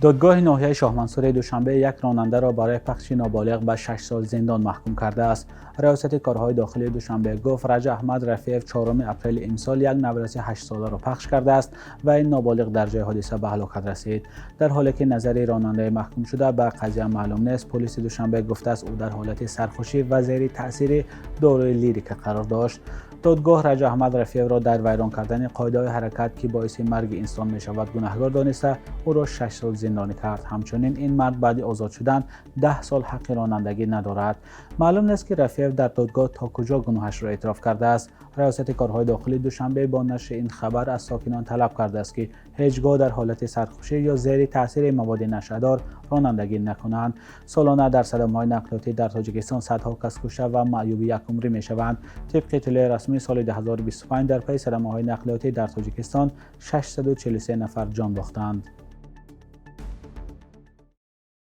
Додгоҳи ноҳияи Шоҳмансури Душанбе як ронандаро барои пахши ноболиғ ба 6 сол зиндон маҳкум кардааст. Раёсати корҳои дохилии Душанбе гуфт, Раҷаб Аҳмад Рафиев 4 апрели имсол як навраси 8-соларо пахш кардааст ва ин ноболиғ дар ҷои ҳодиса ба ҳалокат расид. Дар ҳоле ки назари ронандаи маҳкумшуда ба қазия маълум нест, полиси Душанбе гуфтааст, ӯ дар ҳолати сархушӣ ва зери таъсири доруи Лирика қарор дошт. Додгоҳ Раҷаб Аҳмад Рафиевро дар вайрон кардани қоидаҳои ҳаракат, ки боиси марги инсон мешавад, гунаҳгор дониста, ӯро 6 сол зиндонӣ кард. Ҳамчунин ин мард баъди озод шудан 10 сол ҳаққи ронандагӣ надорад. Маълум нест, ки Рафиев дар додгоҳ то куҷо гуноҳашро эътироф кардааст. Раёсати корҳои дохилии Душанбе бо нашри ин хабар аз сокинон талаб кардааст, ки ҳеҷ гоҳ дар ҳолати сархушӣ ё зери таъсири маводи нашъадор ронандагӣ накунанд. Солона дар садамаҳои нақлиётӣ дар Тоҷикистон садҳо кас кушта ва маъюби якумрӣ мешаванд. Тибқи иттилои расмӣ, соли 2025 дар пайи садамаҳои нақлиётӣ дар Тоҷикистон 643 нафар ҷон бохтанд.